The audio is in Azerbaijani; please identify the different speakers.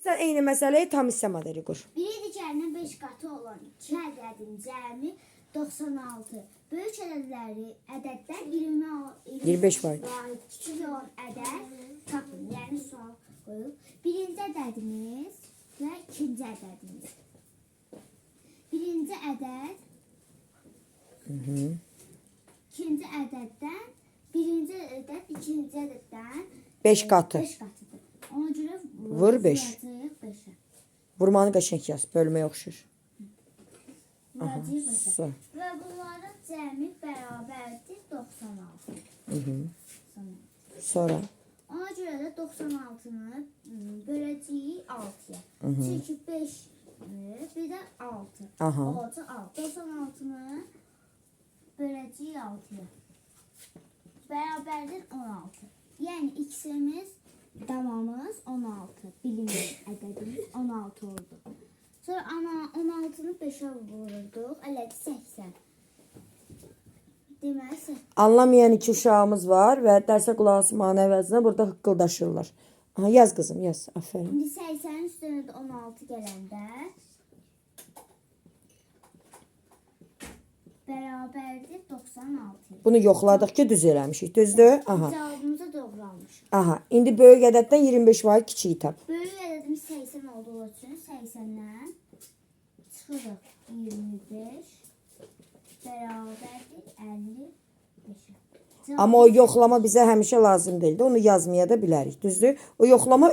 Speaker 1: Sən eyni məsələyi tam hissə modeli qur.
Speaker 2: Biri digərindən 5 qatı olan iki ədədin cəmi 96. Böyük ədədləri ədəddən 20
Speaker 1: 25 var.
Speaker 2: Kiçik olan ədəd tapın. Yəni sual qoyub. Birinci ədədimiz və ikinci ədədimiz. Birinci ədəd ikinci ədəddən birinci ədəd ikinci ədəddən
Speaker 1: 5 qatı.
Speaker 2: 5 qatıdır. Ona görə
Speaker 1: Vur beş.
Speaker 2: vuracağıq 5-ə.
Speaker 1: Vurmanı qəşəng yaz, bölməyə oxşur.
Speaker 2: Vuracağıq 5-ə.
Speaker 1: Su.
Speaker 2: Və bunların cəmi bərabərdir 96. 96.
Speaker 1: Sonra
Speaker 2: Ona görə də 96-nı böləcəyik 6-ya. Çünki 5 bir də 6.
Speaker 1: Aha.
Speaker 2: Olacaq 6. 96-nı böləcəyik 6-ya. Bərabərdir 16. Yəni x-imiz tamamımız 16. Bilinir ədədimiz 16 oldu. Sonra ana 16-nı 5-ə vururduq. Elədi 80. Deməli 80.
Speaker 1: anlamayan iki uşağımız var və dərsə qulaq asmağın əvəzinə burada hıqqıldaşırlar. Aha, yaz qızım, yaz. Aferin.
Speaker 2: İndi 80-in üstünə də 16 gələndə bərabərdir 96.
Speaker 1: Bunu yoxladıq ki, düz eləmişik. Düzdür? Aha.
Speaker 2: Cavabımıza doğru almışıq.
Speaker 1: Aha. İndi böyük ədəddən 25 var, kiçiyi tap.
Speaker 2: Böyük ədədimiz 80 olduğu üçün 80-dən çıxırıq 25 bərabərdir 55-ə.
Speaker 1: Amma o yoxlama bizə həmişə lazım deyildi. Onu yazmaya da bilərik, düzdür? O yoxlama